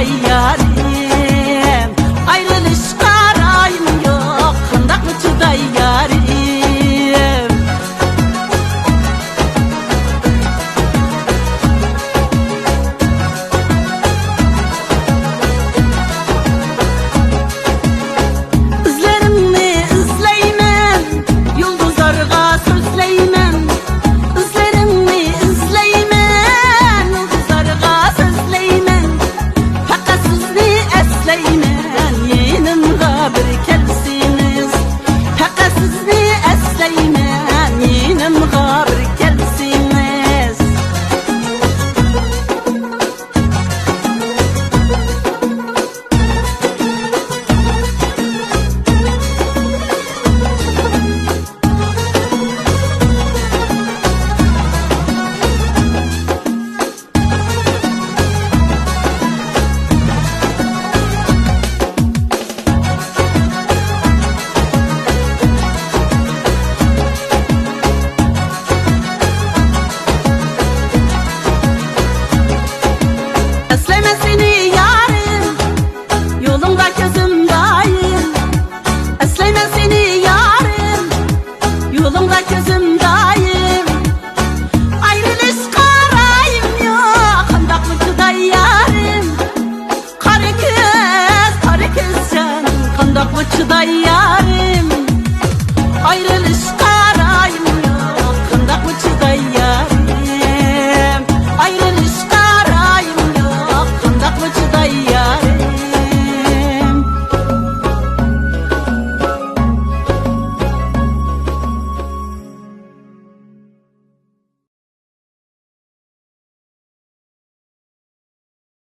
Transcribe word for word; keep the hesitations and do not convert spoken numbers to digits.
يارىم، ئايرىلىشقا رايىم يوق، قانداقمۇ چىداي يارىم. ئىزلىرىڭنى ئىزلەيمەن، يۇلدۇزلارغا سۆزلەيمەن. ئىزلىرىڭنى ئىزلەيمەن، يۇلدۇزلارغا سۆزلەيمەن. پەقەت سىزنى ئەسلەيمەن، يېنىمغا بىر كەلسىڭىز. پەقەت سىزنى ئەسلەيمەن، يېنىمغا بىر كەلسىڭىز. ئەسلەيمەن سېنى يارىم، يولۇڭدا كۆزۈم دائىم. ئەسلەيمەن سېنى يارىم، يولۇڭدا كۆزۈم دائىم. ئايرىلىشقا رايىم يوق، قانداقمۇ چىداي يارىم. قارا كۆز، قارا كۆز سەن، قانداقمۇ چىداي يارىم.